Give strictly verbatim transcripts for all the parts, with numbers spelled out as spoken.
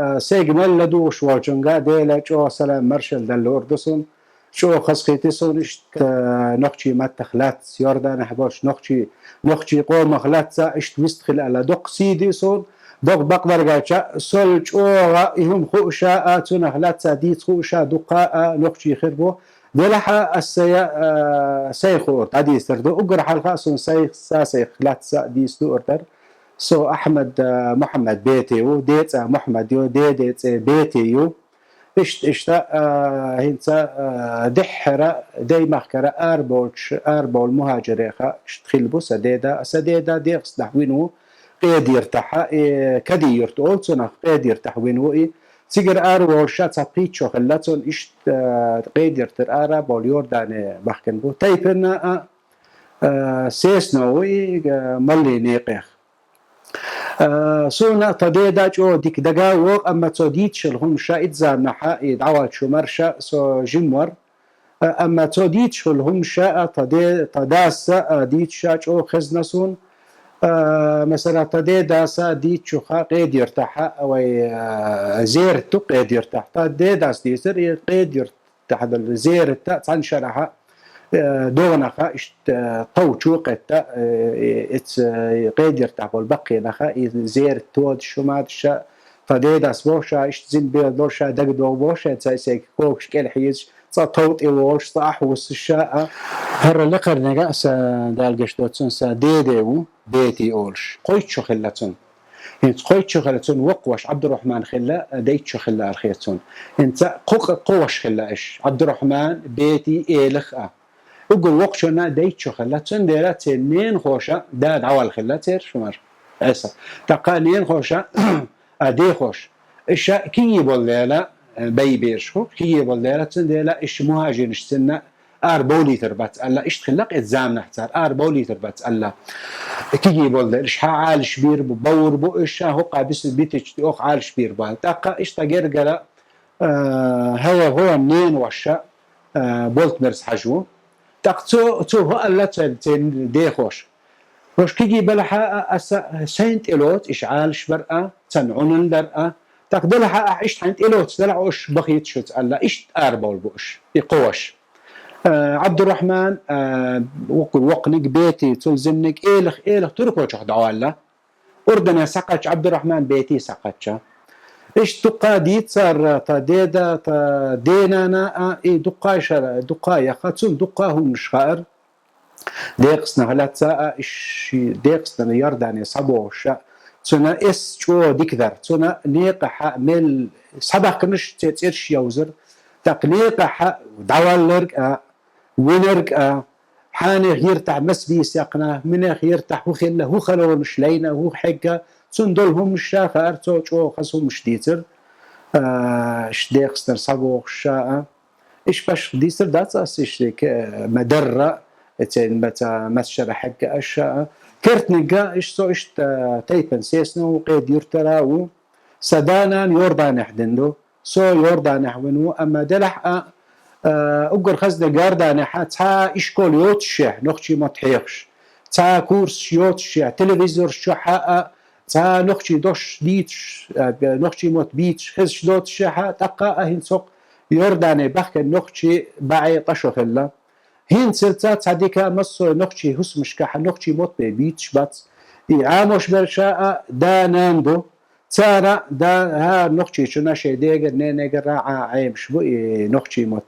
Э, сайга мел ладугӀуш волчунга Дала чӀоагӀа салам маршал далур ду сун. ЧӀоагӀа хазахийти сун иштта, э, нохчий маттах лаьцна, Иорданехь болчу нохчий, нохчий къомах лаьцна иштта вистхила аьлла. Доккха сий ду сун, доккха бакъдерг аьлча, сол чӀоагӀа и хӀума хууш а, цунах лаьцна дийца хууш а, дукха а нохчий хир бу. Делахь а аса я, э, сайн хуур дӀадийцар ду. Уггар хьалха а сун сайн, са сайх лаьцна дийца дуур дара. Со Ахьмад, э, Мухьаммад Бети ву, ден цӀа Мухьаммад ю, деден цӀе Бети ю. Иштта, иштта, а, хӀинца, а, деххьара, даймахкара араболчу, араболу мухӀажиреха иштта хилла бу сан деда. Сан деда ДегӀастанахь вина ву, Къедиртахьа, и Кади-Юрт олу цунах, Къедиртахь вина ву и. Цигара араволуша цхьа пхийтта шо хилла цунна, иштта, а, Къедиртара ара болу Иордане бахкана бу. Тайпана а, а, сесано ву и, а, маллин некъех. А, суна тхан деда чӀогӀа дика дага а ву, амма цо дийцаш йолу хӀумнаш а, иза заманахьа и дӀавалчу марша со жима вара. А, амма цо дийцаш йолу хӀумнаш а, тхан де-, тхан дас а, а, дийцаш а чӀогӀа хезна суна. А, масала, тхан дедас а дийцачуха Къедиртахьа вай, а, зерат ду Къедиртахь. Тхан дедас дийцар и Къедирт тӀехь долу зерат а цхьана шарахьа, э, догӀанаха иштта, э, товчу кхетта, э, эца, э, Къедиртахь болу баккхийнаха и зерат тодуш хӀуманаш а, тхан дедас бохуш а, иштта зина бер долуш а, дагадогӀу бохуш а, цхьа сайга когаш кӀел хьийзаш, цкъа тов тӀе волуш, цкъа ахь вуссуш а. ХӀара лекхарниг а сан, Дала гечдойла цунна, сан деде ву, Бети олуш. Кхойтта шо хилла цунна. ХӀинца кхойтта шо хилла цунна воккха ваша Ӏабдурахьман хилла, дейтта шо хилла аьлла хета цунна. ХӀинца кхо, кхо ваша хилла уьш: Ӏабдурахьман, Бети, Элах а. Уггар воккхачунна дейтта шо хилла, цундела церан ненахоша, да дӀавала хилла церан шумара, Ӏеса. ТӀаккха ненахоша, а, дехоша. Иша киги болу дела, э, бай бераш ху, киги болу дела, цундела иша мухӀажирнаш цунна ара бовлийтар бац аьлла, иштта хилла-кх иза заманахь цара, ара бовлийтар бац аьлла. Киги болу дела, иша хьан Ӏалаш бийр бу, бовр бу, иша хӀокху бисина битича тӀе оха Ӏалаш бийр бу аьлла. ТӀаккха иштта гергара, э, хӀара хӀора ненаваша, э, болт мерза хьажа ву. ТӀаккха цо, цо хӀу аьлла церан, церан дехоша. Хьуш киги белахьа а, аса сайн тӀе лоцу, иша Ӏалаш бар а, царна Ӏунан дар а. ТӀаккха делахьа ахь иштта хьайн тӀе лоцу, делахьа уьш бахийта шуьца аьлла, иштта ара бовла бу уьш, и кхо ваша. Э, Ӏабдурахьман, э, воккха, воккханиг Бети, цул зинниг Элах, Элах Туркойчохь дӀаваьлла. Урдане схьакхаьчча Ӏабдурахьман, Бети схьакхаьчча. Иштта дуккха дийцар, тхан деда, тхан денана а, и дуккха шара, дуккха яха, цунна дуккха хӀуманаш хаьара. ДегӀастанах лаьцна а, иш ДегӀастанах Иордане схьабогӀуш а, цуьнан эс чӀогӀа дика дара. Цуьнан некъахьа мел схьабаьхкинарш церан цӀераш йовзара. ТӀаккха некъахьа дӀавалларг а, винарг а, хьанех йиртахь маса бийса яьккхина, минех йиртахь хӀун хилла, хӀун халонаш лайна, хӀун хьегна, цунна долу хӀуманаш ша хаьара, цо чӀогӀа хаза хӀуманаш дийцара. А, иш ДегӀастанара схьабогӀуш ша а. Иш башха дийцар дац ас, иш дика, ма дарра, эцен маца, маца шара хьегга аша. Кертнигга иш со иштта тайпан сесна ву, Къеда-Юртара ву. Сан да-нана Иорданехь дина ду. Со Иорданехь вина ву, амма делахь а, а, уггар хазна Иорданехьа цхьа ишкол йоцушехь, нохчий мотт хьехаш. Цхьа курсаш йоцушехь, телевизорш чохь а, цхьа нохчий дош дийцаш, а, нохчий мотт бийцаш, хезаш доцушехьа, тӀаккха а хӀинца хӀокху Иордане баьхкина нохчий бӀе ткъа шо хилла. ХӀинцалца цхьа дика массо а нохчий хӀусамашкахь нохчий мотт бен бийцаш бац. И Ӏамош берша а да-нана ду. Цара да, хӀара нохчийчунна шайн дегара, ненегара Ӏа-, Ӏемаш бу и нохчий мотт.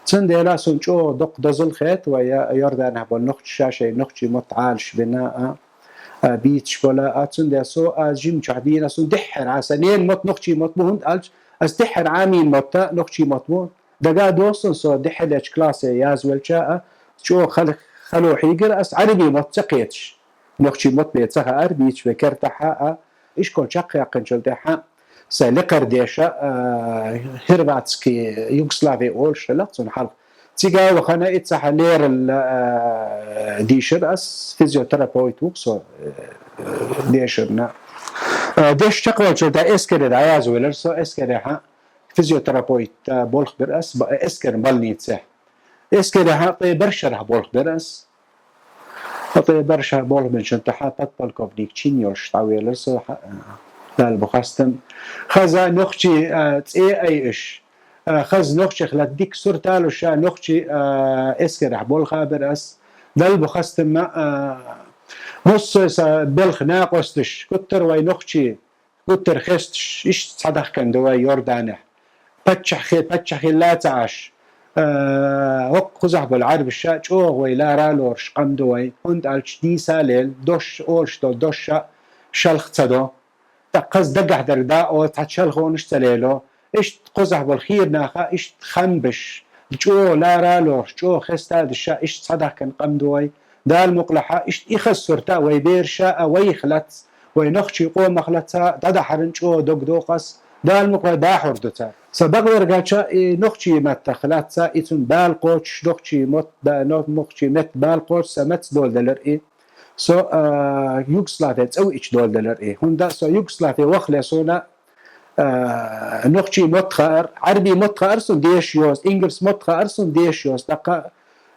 Цундела суна чӀогӀа доккха дозалла хета вай Иорданехь болу нохчаша шайн нохчий мотт Ӏалаш бина а, а, бийцаш бола а. Цундела со а жимчохь дийна, суна дехьара, сан ненан мотт нохчий мотт бу, хӀунда аьлча ас дехьара Ӏамийна мотт а нохчий мотт бу. Дага а доху суна, со дехьалечу классе язвелча а, чӀогӀа хала-, хало хьийгара ас Ӏаьрбий мотт ца кхеташ. Нохчий мотт бен ца хаьара, бийцаш бен кертахьа а, ишкол чекхъяьккхинчул тӀаьхьа сан лекхара деша, а, хорватский, Югослави олуш хилла цунна хьалха. Цига а вахана, и цхьа лералла, а, дийшира ас, физиотерапевт ву со, а, дешарна. А, деш чекхвелчул тӀаьхьа эскаре дӀаязвелира со, эскарехьа физиотерапевт, а, болх бира ас, ба-, эскаран больницехь. Эскарехьа ткъе бархӀ шарахь болх бира ас. Ткъе бархӀ шарахь болх бинчул тӀаьхьа подполковник чин йолуш дӀавелира со, хьа-, Дала бу хастам. Хаза нохчий, а, цӀе айиш. А, хаза нохчех латта дика сурт алуш а нохчий, а, эскарехь болх а бер ас. Дала бу хастам, а, массо а са белхан накъосташ, гуттар а вай нохчий, гуттар а хесташ, иштта цхьадахкан ду вай Иорданехь. Паччахь хи-, паччахь хилла ца Ӏаш. А, хӀокху кхузахь болу Ӏарбаша чӀогӀа вай лара а лоруш къам ду вай. ХӀунда аьлча дийса а лела, дош, олуш долу дош а шалха ца до. ТӀаккха хаза дагахь дерг дӀа а олу, цхьа шалхонаш а ца лело. Иштта кхузахь болу хийра нах а иштта хам беш, чӀогӀа лара а лоруш, чӀогӀа хеста а деш, иштта цхьадахкан къам ду вай. Дала мукъалахь, иштта и хаза сурт а вай бераша а, вайх лаьцна, вай нохчий къомах лаьцна дӀадахьаран чӀогӀа дог доху ас. Дала мукъалахь, дахьур ду цара. Сан бакъдерг аьлча, и нохчий маттах лаьцна, и цуьнан бала кхочуш, нохчий мотт, да-, но-, нохчий меттан бала кхочуш, сан меттаца доладелира и. Со, а, Югославия цӀа веъча доладелира и. ХӀунда со Югославия вахале суна, а, нохчий мотт хаьара, Ӏарбий мотт хаьара суна дешаш йоза, ингалс мотт хаьара суна дешаш йоза, тӀаккха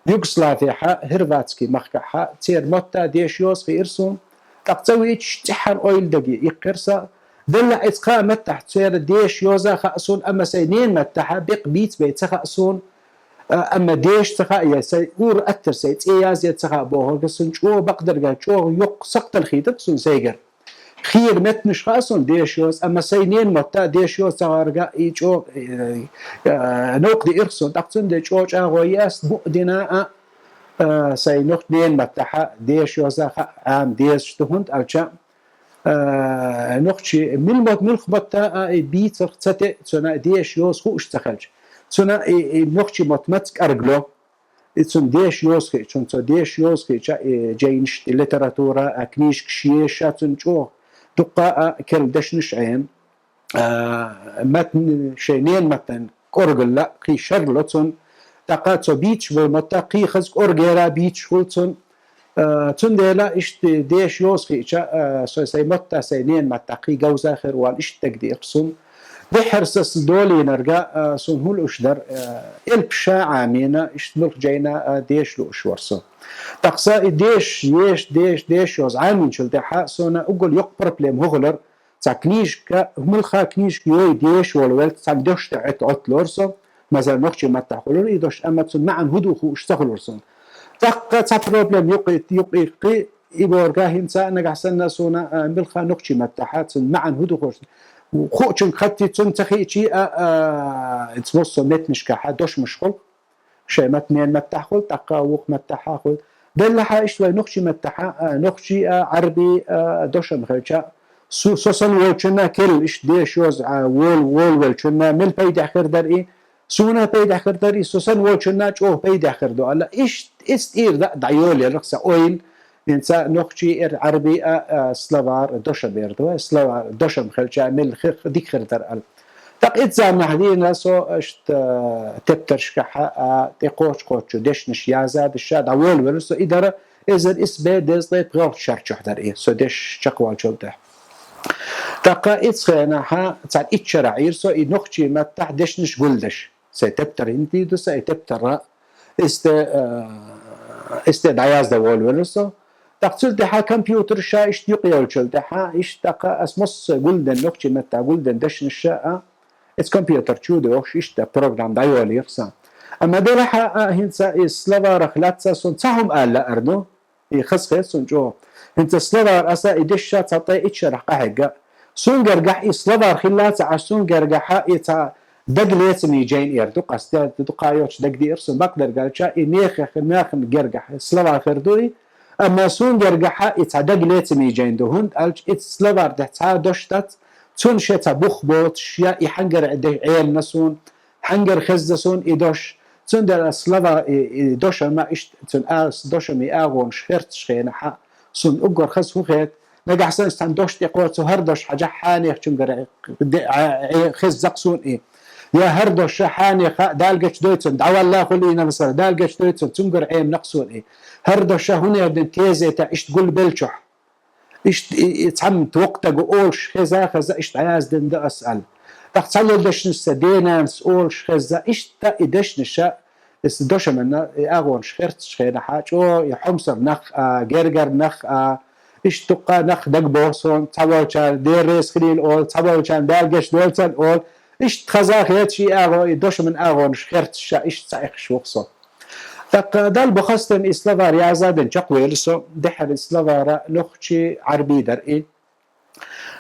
Югославехьа, Хорватский махкахьа, церан мотт а дешаш йоза хиира суна. ТӀаккха цӀа веъча цӀеххьана ойла даге иккхира сан. Делахь иза кхаа меттахь церан дешаш йоза а хаьа суна, амма сайн ненан меттахьа бекъ бийца бен ца хаьа суна. А, амма дешаш ца хаьа, я сайн ур-аттар, сайн цӀе язъян ца хаьа бохург суна чӀогӀа бакъдерг а, чӀогӀа йоккха сакхталхийтира суна сайгара. Хийра меттанаш хаьа суна дешаш йоза, амма сайн ненан мотт а дешаш йоза ца хаарга и чӀогӀа, э, э, новкъа диира суна. ТӀаккха цундела чӀогӀа чӀагӀо йи ас, мукъа дина а, э, сайн нохчий ненан маттахьа дешаш йоза хаьа Ӏама дезаш ду, хӀунда аьлча, э, нохчий мила мотт, муьлха мотт а, а, и бийцарх ца теъа, цуьнан дешаш йоза хууш ца хилча. Цуьнан и, и нохчий мотт маца кӀаргло. И цуьнан дешаш йоза хиъча, цуьнан цо дешаш йоза хиъча, и жайнаш, и литература, а, книжкаш еша цуьнан чӀогӀа дуккха а керла дешнаш Ӏема. А, маттан, шайн ненан маттан кӀоргалла кхин шарло цуьнан. ТӀаккха цо бийцаш болу мотт а кхин хаза кӀоргера бийцаш хуьлу цуьнан. А, цундела иштта дешаш йоза хиъча, а, со сайн мотт а, сайн ненан мотт а кхин говза хир вала иштта дагадеара суна. Дуьххьара сан долийнарг а, суна хӀун лууш дара, а, элпаш ша Ӏамийна, иштта муьлхха жайна а дешаш лууш вара со. ТӀаккха сан и дешаш, еш, деш, дешаш йоза Ӏамийначул тӀаьхьа, суна уггар йоккха проблема хӀун хилира, цхьа книжка, муьлхха книжка йой дешаш волу велча, цхьана дош тӀе Ӏет-, Ӏотталора со, масала, нохчий маттахь хуьлура и дош, амма цуьнан маьӀна хӀун ду хууш ца хуьлура суна. ТӀаккха цхьа проблема юкъ-, юкъ-, юкъ-, и бохург а хӀинца а нагахь санна суна, а, муьлхха нохчий маттахьа цуьнан маьӀна хӀун ду хууш. Хуучуьнга хатти цунна ца хиъчи а, а, иза массо а меттанашкахьа дошамаш хуьлу. Шайн маттан ненан маттахь хуьлу, тӀаккха вукху маттахьа хуьлу. Делахьа иштта вай нохчий маттахьа, а, нохчий а, Ӏарбий а дошам хилча, су-, со санна волчунна керла иштта дешаш йоза, а, вол-, волавеллачунна мел пайдехь хир дара и, суна пайдехь хир дара и, со санна волчунна чӀогӀа пайдехь хир ду аьлла. Иштта, иштта тӀера дӀа-, дӀайолаелира сан ойла, хӀинца нохчий а, Ӏарбий а, а, словарь, дошам бер ду вай, словарь, дошам хилча мел хи-, дика хир дара аьлла. ТӀаккха итт заманахь дийна со иштта тептаршкахьа, а, тӀе кхочу-кхочу дешнаш яза, дешша дӀаволавелира со, и дара эзар исс бӀе дезткъе пхийтта шар чохь дара и, со дешаш чекхволчул тӀаьхьа. ТӀаккха итт хенахьа, цхьана итт шарахь Ӏийра со и нохчий маттахь дешнаш гулдеш. Сайн тептар хӀинца ду сан, и тептар а, исте, а, исте дӀаяздан волавелира со. ТӀаккха цул тӀаьхьа компьютер ша иштта юкъайолчул тӀаьхьа, иштта тӀаккха ас массо а гулден, нохчий маттахь гулден дешнаш а, иза компьютер чу а дохуш, иштта программа дӀайолийра сан. Амма делахьа а хӀинца и словарах лаьцна суна цхьа хӀума ала лаьара ду, и хазахета суна чӀогӀа. ХӀинца словарь аса и дешша цхьа ткъе итт шарахь къахьегна. Суна гергахь и словарь хилла ца Ӏаш, суна гергахьа и цхьа дагалецамийн жайна эр ду, къасте дукха йоцуш дагадеара суна, бакъдерг аьлча, и нехан, нахана гергахь словарь хир ду и, амма суна гергахьа и цхьа дагалецамийн жайна ду, хӀунда аьлча и словарь тӀехь цхьа дош дац, цунна шен цхьа бух боцуш, я и хьаьнгара де-, Ӏемина суна, хьаьнгара хезна суна и дош. Цундела словарь, и, и дошам а иштта, цуьнан а-, дошамийн агӀонаш херцачу хенахьа, суна уггар хаза хӀун хета, нагахь санна цхьана дош тӀекхочу, хӀара дош хьажахь хьенехчуьнгара де-, Ӏе-, Ӏе-, хезна-кх суна и. Я хӀара дош хьенеха Дала гечдойла цунна, дӀавалла хуьлийна масала, Дала гечдойла цунна, цуьнгара Ӏемина-кх суна и. ХӀара дош хӀунда аьлла дина, тезетехь иштта гулбеллачохь. Иштта и, и цхьамма воккха стага олуш хеза, хеза, иштта дӀаяздина ду ас аьлла. ТӀаккха цхьалолу дешнаш сан ден-нанас олуш хеза, иштта и дешнаш а, иза дошаманна и агӀонаш херцачу хенахьа, чӀогӀа и хьомсара нах а, гергара нах а, Иштта дукха нах дагабоху суна, цхьаболчарна Дела реза хилийла олу, цхьаболчарна Дала гечдойла олу. Иштта хаза хеташ и агӀо, и дошаман агӀонаш херцаш ша, иштта цхьаъ ехаш ву-кх со. ТӀаккха Далла бу хастам, и словарь яздан чекхвелира со, дехьара и словарь нохчий, Ӏарбий дара и.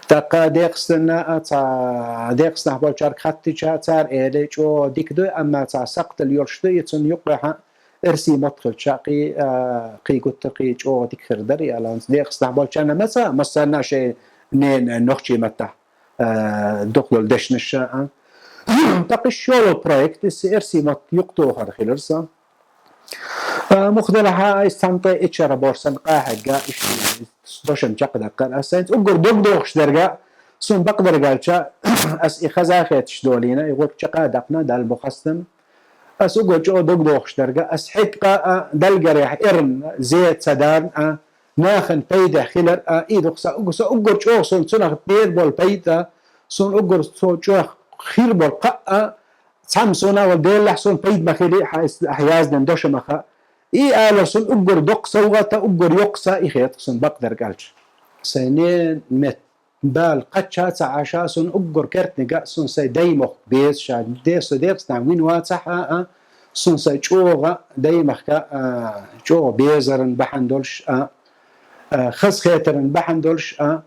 ТӀаккха Декъастанна а цхьа, Декъастанахь болчаьрга хаттича, цара элира чӀогӀа дика ду, амма цхьа сакхтал йолуш ду, и цунна юккъехь эрсий мотт хилча, кхин, а, кхин гуттар а кхин чӀогӀа дика хир дара, и аьлла. Декъастанахь болчарна ма ца, массарна а шайн ненан нохчий маттахь, а, дукха йолу дешнаш а. ТӀаккха иштта шолгӀа проект, иза эрсий мотт юкъатохар хилира сан. А, муха делахь а, иза цхьана тӀе ичара бохуш санна къахьегна, иштта дошам чекхдаккхара ас. Сан уггар дог дохуш дерг а, суна бакъдерг аьлча, ас и хаза хеташ долийна, и гӀуллакх чекх а даккхина, Далла бу хастам. Ас уггар чӀогӀа дог дохуш дерг а, ас хьегна а, Далла гергахь эрна, зе ца дарна а, нахана пайдехь хилар а, и ду-кх сан уггар, сан уггар чӀогӀа суна цунах бер болу пайда а, суна уггар цо чӀогӀа хир болу кхаъ а, цхьамма суна а вала Делахь суна пайда ма хили, хьан ахь яздина дошамах а. И алар суна уггар доккха совгӀат а, уггар йоккха са а и хета суна бакъдерг аьлча. Сайн ненан метта бала кхачча а ца Ӏаш а, суна уггар кертниг а, суна сайн даймохк безаш а, де со Декъастанахь вина вацахь а, а, суна сайн чӀогӀа даймахка, а, чӀогӀа безаран бахьана долуш а, а, хазахетаран бахьана долуш а,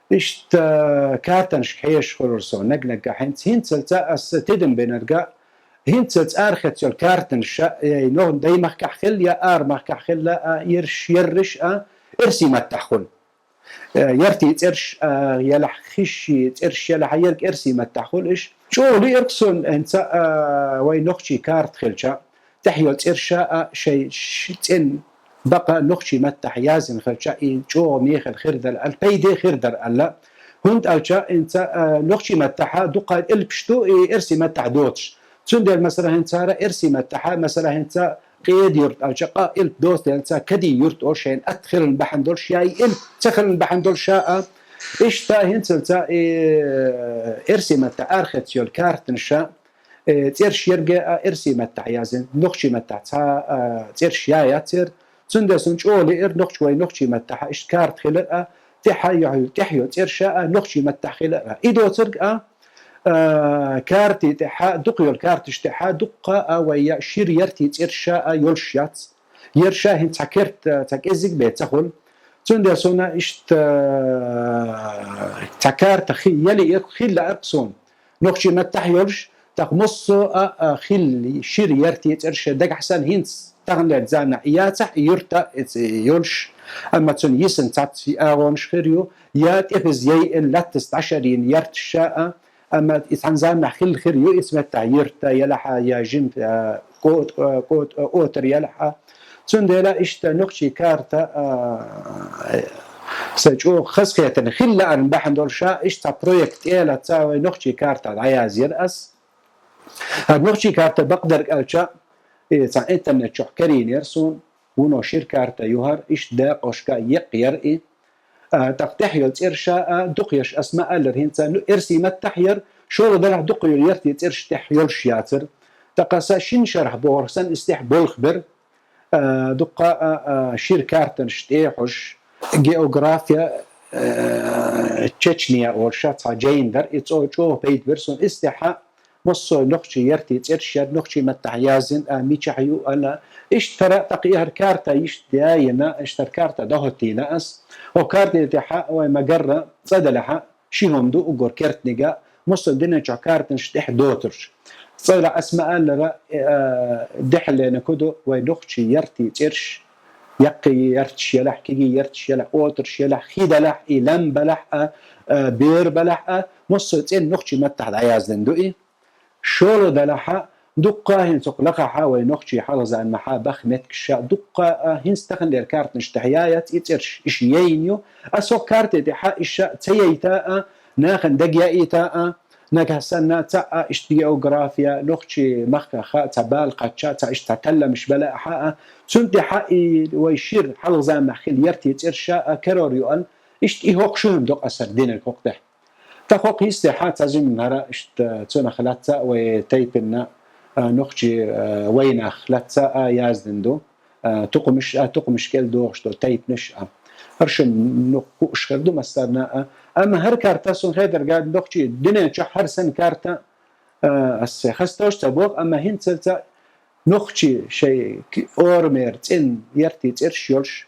иштта картанашка хьежаш хуьлура со, наг-наггахь хӀинца, хӀинцалца ас тидам бинарг а, хӀинцалца арахеца йолу картанаш а, я нохчийн даймахкахь хилла, я арамахкахь хилла а, ерш, ерриш а, эрсий маттахь хуьлу. Э, яртийн цӀерш а, елахь хишшийн цӀерш елахь а, ерг эрсий маттахь хуьлу иш. ЧӀогӀа лиира-кх суна хӀинца, а, вайн нохчийн карта хилча, тӀехь йолу цӀерш а шайн ш-, цӀена бакъ нохчийн маттахь яздина хилча, и чӀогӀа мехала хир дара аьлла, пайде хир дара аьлла. ХӀунда аьлча хӀинца, а, нохчийн маттахь дукха элпаш ду, и эрсий маттахь доцуш. Цундела, масала, хӀинца хӀара эрсий маттахь, масала, хӀинца Къеда-Юрт аьлча, къа элп доцу дела, ца Кади-Юрт олу шайна атта хиларна бахьана долуш, я и элп ца хиларна бахьана долуш а. Иштта хӀинцалца и эрсий маттахь арахеца йолу картанаш а, э, цӀерш ерг а эрсий маттахь яздина, нохчийн маттахь цхьа, а, цӀерш я яцара. Цундела суна чӀогӀа лиира нохчи вай нохчийн маттахь иштта карта хилар а, тӀехь йо-, тӀехь йолу цӀерш а нохчийн маттахь хилар а. И доцург а, а, карти тӀехь, дукха йолу карташ тӀехь, дуккха а вай я шира яртийн цӀерш а йолуш яц. Ерш а хӀинца цхьа керт, цхьа кӀеззиг бен ца хуьлу. Цундела суна иштта, а, цхьа карта хи-, яли хилла аркъ суна. Нохчийн маттахь йолуш, тӀаккха массо а, а, хилла шира яртийн цӀерш дагахь санна хӀинца таханлерчу заманахь яцахь, юрт а иза йолуш, амма цунна йисина цхьацца агӀонаш хир ю, я тӀепаза яйина, латтаца дӀашарйина ярташ а, амма и цхьана заманахь хилла хир ю, иза меттахь юрт а елахь а, я жимма, а, кӀод-, а, кӀод-, а, отар елахь а. Цундела иштта нохчийн карта, а, сан чӀогӀа хазахетарна хилла лаарна бахьана долуш а, иштта цхьа проект тӀелаца вай нохчийн карта дӀаяздира ас. ХӀара нохчийн карта бакъдерг аьлча, и цхьа интернет чохь карийнера суна, вуно шира карта ю хӀара, иштта дакъошка екъ яра и. А, тӀаккха тӀехь йолу цӀерш а дукха еш, ас ма-аллара хӀинца, ну, эрсий маттахь яра, шолгӀа делахь дукха йолу яртийн цӀерш тӀехь йолуш яцара. ТӀаккха сан шина шарахь бохург санна, иза тӀехь болх бира. А, дуккха а, а, шира картанаш тӀехьуш, география, а, Чечня олуш цхьа жайна дара, и цӀо-, чӀогӀа пайда бира суна. Иза тӀехь массо а нохчийн яртийн цӀерш яра, нохчийн маттахь яздина, а, мичахь ю аьлла. Иштта хӀара тӀаккха и хӀара карта иштта яйина, иштта хӀара карта дӀахӀоттийна ас. ХӀокху карти тӀехь вай ма-гарра, цӀа делахь, ши хӀума ду уггар кертниг а, массо а динан чохь картанаш тӀехь доцурш. ЦӀа делахь, ас ма-аллара, э, дехьаллена ку ду вай нохчийн яртийн цӀерш, яккхий ярташ елахь, кегий ярташ елахь, отарш елахь, хи делахь, и лам белахь а, э, бер белахь а, массо а цӀена нохчийн маттахь дӀаяздина ду и. ШолгӀа делахь, дуккха а хӀинца хӀокху лакхахь вай нохчийн хьалха заманахь баха меттигаш а, дуккха а хӀинца таханлера картанаш тӀехь яц и цӀерш, иштта яйна ю. Ас хӀокху карти тӀехь иштта ца яйта а, нахана дага яийта а, нагахь санна цхьаъ а иштта география, нохчийн махках а цхьа бала кхаьчча, цхьа иштта цхьа талламаш белахь а, цунна тӀехь и вай шира хьалха заманахь хилла яртийн цӀерш а карор ю аьлла, иштта и хӀокху ши хӀума ду-кх ас хӀара динарг хӀокху тӀехь. ТӀаккха хӀокху йистехь цхьа жимма хӀара иштта цунах лаьцна а вай тайпанна, а, нохчийн, а, вайнах лаьцна а яздина ду, а, тукхамаш а, тукхамаш кӀел дохуш долу тайпанаш а. ХӀара шуна нух хууш хир ду массарна а. Амма хӀара карта сона хетаргахьа нохчий дунен чу хӀара санна карта, а, ас хасташ ца бох, амма хӀинцалца нохчий шоай к-, орамера цӀен яртий цӀераш йолаш,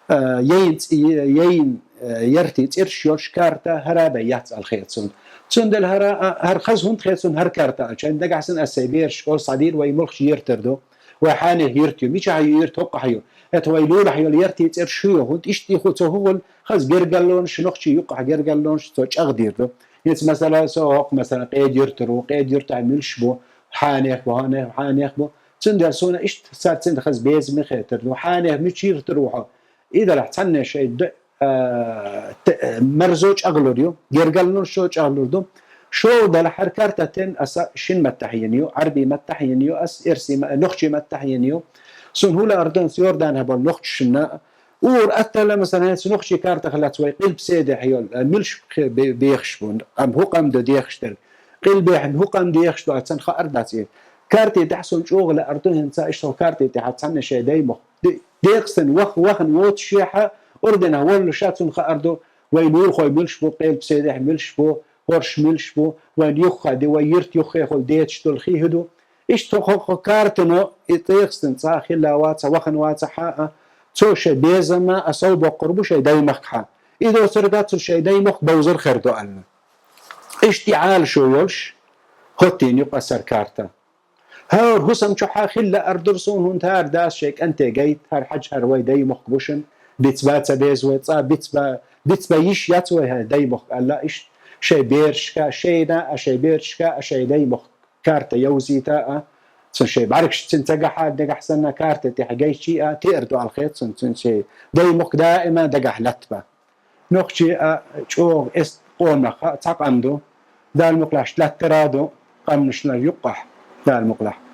а, яйн цӀ-, яйн, а, яртий цӀераш йолаш карта хӀара а дай яц аьнна хет сона. Цундела хӀара, а, хӀара хаза хӀунда хет сона хӀара карта аьлча, дагахь санна ас сай берашка оал схьадийр вай мулхача юьртара ду, вай хьанех юрт ю, мичахь ю юрт, хӀоккхахь ю. ХӀаьта вай лулахь йола яртий цӀераш ю, хӀунда иштта ху-, цо хӀу хул хаза гергарлонаш, нохчий юккъахь гергарлонаш цо чӀагӀдийр ду. ХӀинца масала со хӀокху, масала, Къеда-Юртара ву, Къеда-Юртахь муьлш бу, хьанех бу, хьанех, хьанех бу. Цундела суна иштта царцин хаза безаме хетар ду. Хьанех мича юьртара ву хьо? И делахь цхьанне шай д-, а, т-, марзо чӀагӀлур ю, гергарлонаш чӀагӀлур ду. ШолгӀа делахь хӀара карта тен аса шин маттахь йина ю, Ӏарбий маттахь йина ю, ас эрсий ма-, нохчий маттахь йина ю. Сун хӀула ардонс Иорданахь болу нохчашна, ур аттала, масала, хӀинца нохчий картах лац вай къилбседехь йолу, а, муьлш хе-, бе-, бехаш бу, къам хӀу къам ду дехаш дерг. Къилбехь хӀу къам дехаш ду, а цан хаар дац и. Карти тӀехь сун чӀогӀа лаар ду, хӀинца иштта карти тӀехь цхьанна шай даймох. Де-, декъастан вах-, вахан воцушехьа, орденах воллуша цун хаар ду, вай нурхой муьлш бу, къилбседехь муьлш бу, хӀорш муьлш бу, вайн юхха де, вай юрт юххехула дечаш долу хи хӀу ду. Иштта хӀокху картано и тӀехстан цкъа хилла ваца, вахана ваца хьа а, цо шайн безамма а сов боккхур бу шайн даймахкахьа. И доцург дац, цу шайн даймахка бовзар хир ду аьлла. Иштта и Ӏалашо йолуш, хӀоттийна юкъа сар карта. ХӀара хӀусам чу хьа хилла ардур суна, хӀунда хӀара дас шайн кӀанте гайта, хӀара хьаьжа хӀара вай даймахка бу шуна, бицба ца беза вай цкъа, бицба, бицба йиш яц вай хӀара даймахка аьлла, иштта шайн берашка, шайна а, шайн берашка а, шайн даймахка карта йовзийта а, цун шайн бӀаьргаш цин цагахьа дагахь санна карта тӀехь гайчий а, теар ду аьлла хет цун, цун шайн даймахка даима дагахь латтаба. Нохчий а чӀогӀа эс къомах а цхьа къам ду, Дала мукълахь латтара а ду, къамнашна юккъахь, Дала мукълахь.